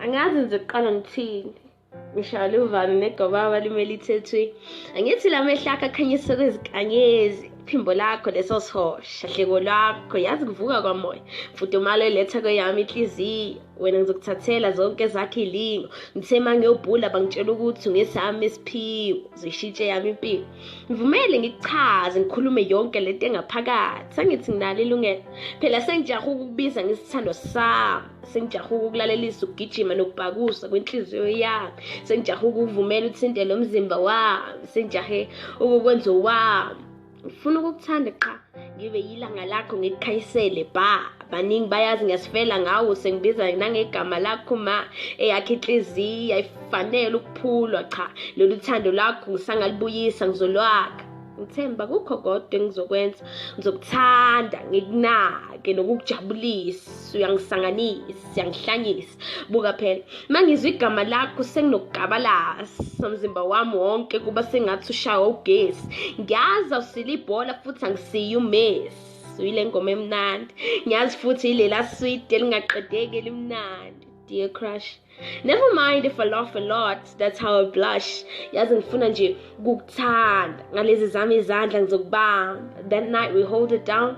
Angazi ngizoqala ngithini. Ngishayela uvalo negobaba limele ithethwe. Angithi la mehlo akho akhanyisa kwezinkanyezi. Iphimbo lakho leso sihosha, hleko lwakho yazi kuvuka kwamoya. Mfudumalo eletha kweyami inhliziyo. Wena ngizokuthathela zonke ezakho iy'lingo. Ngithe uma ngiyobhula bangitshela ukuthi ungesami isiphiwo. Zishintshe yami impilo. Ngivumele ngikuchaze ngikhulume yonke lento engaphakathi. Angithi nginalo ilungelo. Phela sengijahe ukukubiza ngesithandwa sami. Sengijahe ukukulalelisa ukugijima nokubhakusa kwenhliziyo yami. Sengijahe ukuvumela uthinte lo mzimba wami. Sengijahe ukukwenza owami. Ngifuna ukukuthanda qha ngibe yilanga lakho ngikukhanyisele ba. Baningi bayazi ngiyasifela ngawo sengibiza nangegama lakho ma eyakho inhliziyo ayifanele ukuphulwa cha lolu thando lwakho ngisangalibuyisa ngizolwakha. Ngithemba kukho kodwa engizokwenza ngizokuthanda ngikunake nokukujabulisa uyangisanganisa uyangihlanyisa buka phela uma ngizwa igama lakho senginokugabalasa umzimba wami wonke kuba sengathi ushawa ugesi ngiyazi awusile ibhola futhi angisiye uMessi uyile ngoma emnandi ngiyazi futhi ilela swidi elingaqedeki elimnandi. Dear crush, never mind if I laugh a lot, that's how I blush. Yazi ngifuna nje ukukuthanda ngalezi zami izandla ngizokubamba. That night we hold it down.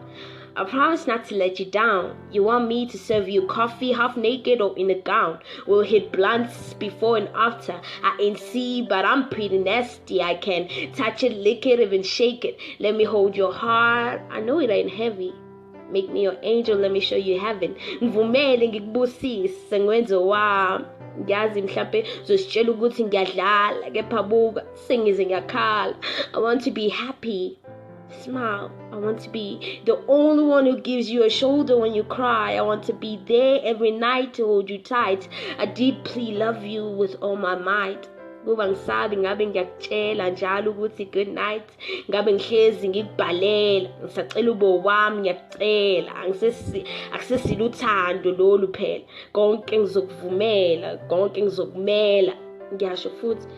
I promise not to let you down. You want me to serve you coffee half naked or in a gown? We'll hit blunts before and after. I ain't see, but I'm pretty nasty. I can touch it, lick it, even shake it. Let me hold your heart. I know it ain't heavy. Make me your angel, let me show you heaven. Ngivumele ngikubusise ngwenze wami. Ngiyazi mhlampe uzositshela ukuthi ngiyadlala kepha buka sengize ngiyakhala. I want to be happy. Smile. I want to be the only one who gives you a shoulder when you cry. I want to be there every night to hold you tight. I deeply love you with all my might. Kuba ngisabi ngabe ngiyakutshela njalo ukuthi good night ngabe ngihlezi ngikubhalela ngisacela ube wami ngiyakucela akusesilo uthando lolu phela konke ngizokuvumela konke ngizokumela ngiyasho futhi.